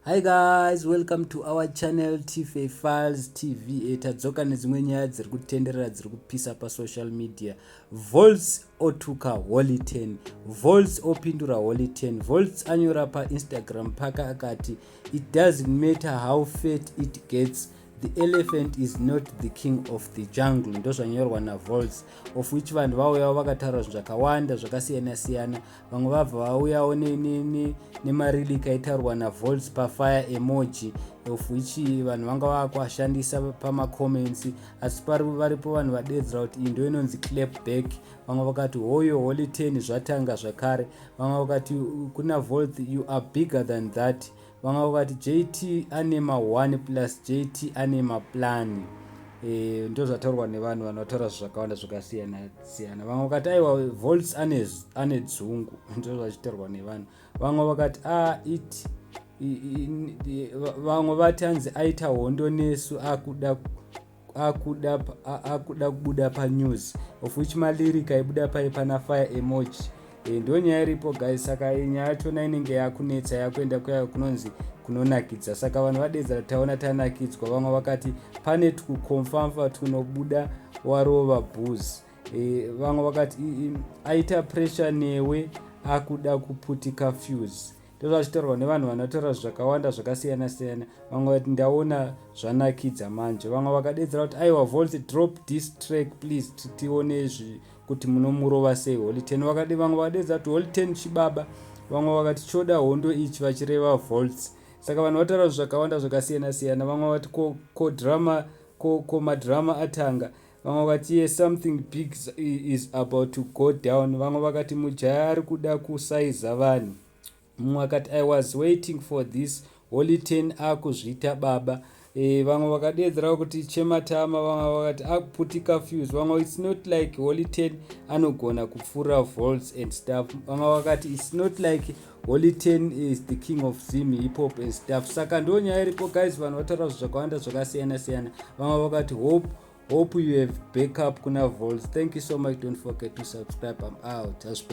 Hi guys, welcome to our channel TFA Files TV. Tadzoka nedzimwe nyaya dziri kutenderera, dziri kupisa pasocial media. Voltz otuka Holy 10, Voltz opindura Holy 10. Voltz anyora paInstagram paka akati, "It doesn't matter how fat it gets, the elephant is not the king of the jungle." Ndozvanyorwa naVoltz, of which vanhu vauyawo vakataura zvinhu zvakawanda zvakasiyana-siyana. Vamwe vabva vauyawo nemalyrics aitaurwa naVoltz pafire emoji, of which vanhu vanga vakuashandisa pamacomments, asi varipo vanhu vadedzera kuti iyi ndo inonzi clap back. Vamwe vakati, "Hoyo Holy 10, zvatanga zvakare." Vamwe vakati kuna Voltz, "You are bigger than that." Vamwe vakati, "JT ane ma1 plus JT ane maplan." Ndo zvataurwa nevanhu. Vanhu vataura zvakawanda zvakasiyana siyana. Vamwe vakati, "Aiwa, Voltz ane dzungu." Ndo zvachitaurwa nevanhu. Vamwe vakati, a ah, it vamwe vati anzi aita hondo nesu, akuda kubuda panews, of which malyrics aibuda pai pana fire emoji. Ndo nyaya iripo guys. Saka nyaya yachona inenge yakunetsa, yakuenda kuya kunonzi kunonakidza. Saka vanhu vadedzera, taona tanakidzwa. Vamwe vakati pane tukukomfamfa tunobuda warova bhus. Vamwe vakati aita pressure newe, akuda kuputika fuse. Ndozvachitaurwa nevanhu vanotaura zvakawanda zvakasiyana siyana. Vamwe vati, "Ndaona zvanakidza manje." Vamwe vakadedzera kuti, "Aiwa Voltz, drop this track please, tione kuti munomurova sei Holy 10." Vamwe vakadedzera kuti, "Holy 10 chibaba." Vamwe vakati, "Choda hondo ichi," vachireva Voltz. Saka vanhu vataura zvakawanda zvakasiyana siyana. Vamwe vati, "Ko drama, ko madrama atanga." Vamwe vakati, "Ye, something big is about to go down." Vamwe vakati, "Mujaya ari kuda kusaiza vanhu." Mumwe akati, "I was waiting for this, Holy 10 akuzviita baba." Vamwe vakadeedzera kuti chematama. Vamwe vakati akuputika fuse. Vamwe, "It's not like Holy 10 anogona kupfuura Voltz and stuff." Vamwe vakati, "It's not like Holy 10 is the king of Zim hip hop and stuff." Saka ndo nyaya iripo guys. Vanhu vataura zvakawanda zvakasiyana siyana. Vamwe vakati, Hope you have backup," kuna Voltz. Thank you so much. Don't forget to subscribe. I'm out.